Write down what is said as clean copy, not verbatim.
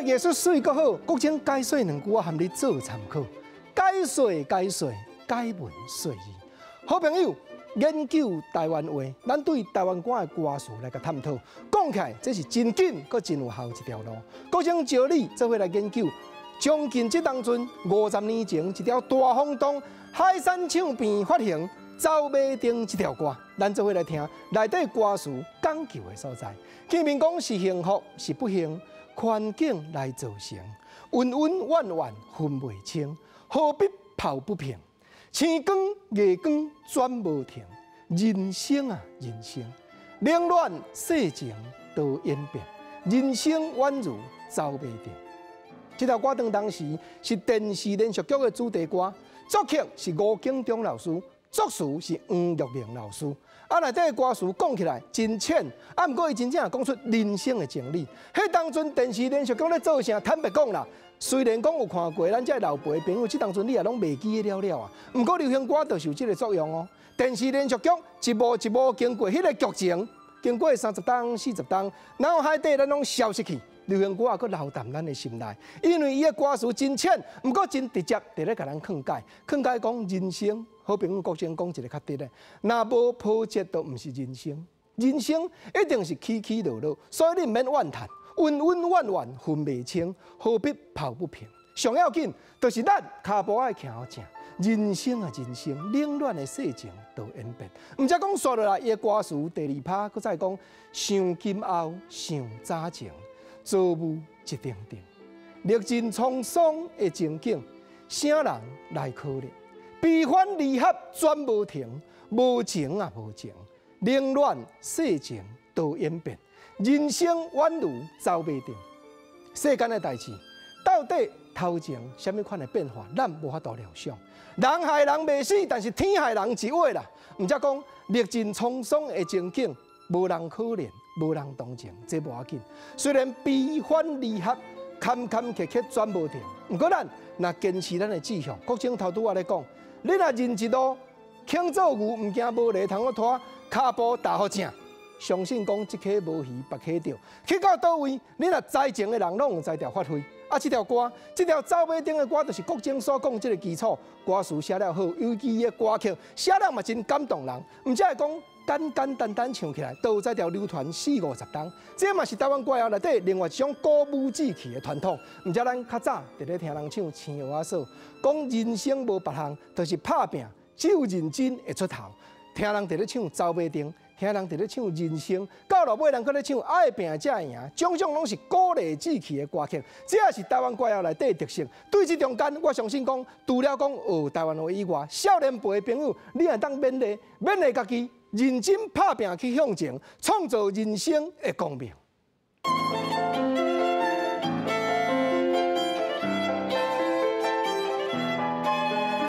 歌藝術媠閣好，國清解說兩句，我含你做參考。解說解說，解文說字。好朋友，研究台灣話，咱對台灣歌的歌詞來共探討。講起來，這是真緊閣真有效一條路。國清招你做伙來研究，將近這當陣50年前一條大轟動，海山唱片發行《走馬燈》這條歌，咱做伙來聽內底歌詞講究的所在。見面講是幸福是不幸，環境來造成，恩恩怨怨分袂清，何必抱不平？星光月光轉無停，人生啊人生，冷暖世情多演變，人生宛如走馬燈。這條歌當當時是電視連續劇的主題歌，作曲是吳景中老師，作詞是黃玉玲老師。啊，內底的歌詞講起來真淺，啊，毋過伊真正講出人生的真理。彼當陣電視連續劇咧做啥？坦白講啦，雖然講有看過，咱這老輩朋友，這當陣你也攏袂記得了了啊。毋過流行歌就是有這個作用哦。電視連續劇一幕一幕經過彼個劇情，經過30冬、40冬，腦海底咱攏消失去。流行歌也閣留踮咱的心內，因為伊的歌詞真淺，毋過真直接，佇咧共咱勸解，勸解講人生。好朋友國清講一個較直的，若無波折都毋是人生，人生一定是起起落落，所以你毋免怨嘆，恩恩怨怨分袂清，何必抱不平？上要緊就是咱跤步愛徛正，人生啊人生，冷暖的世情都演變。毋才講煞落來，伊的歌詞第二拍，閣再講想今後，想早前，造物一定定，歷盡滄桑的情景，啥人來可憐？悲歡離合轉無停，無情啊無情，冷暖世情多演變，人生宛如走馬燈。世間的代誌，到底頭前啥物款的變化，咱無法度料想。人害人袂死，但是天害人一話啦。毋才講歷盡滄桑的情景，無人可憐，無人同情，這無要緊。雖然悲歡離合，坎坎坷坷轉無停，毋過咱若堅持咱的志向，國清頭拄仔咧講。你若認一路，肯做牛，毋驚無犁通去拖，跤步踏予正，相信講這溪無魚，別溪釣。去到佗位，你若才情的人攏有才調發揮。啊，這條歌，這條走馬燈的歌，就是國清所講這個基礎。歌詞寫了好，尤其伊的歌曲寫了嘛真感動人。毋才會講簡簡單單唱起來，都有才調流傳四五十冬。這嘛是台灣歌謠內底另外一種鼓舞志氣的傳統。毋才咱較早佇咧聽人唱《青蚵仔嫂》，講人生無別項，就是拍拚，只有認真會出頭。聽人佇咧唱《走馬燈》，聽人佇咧唱人生，到落尾人閣咧唱愛拚才會贏，種種攏是鼓勵志氣的歌曲，這也是台灣歌謠內底的特色。對這中間，我相信講，除了講學台灣話以外，少年輩的朋友，你會當勉勵勉勵家己，認真拍拚去向前，創造人生的光明。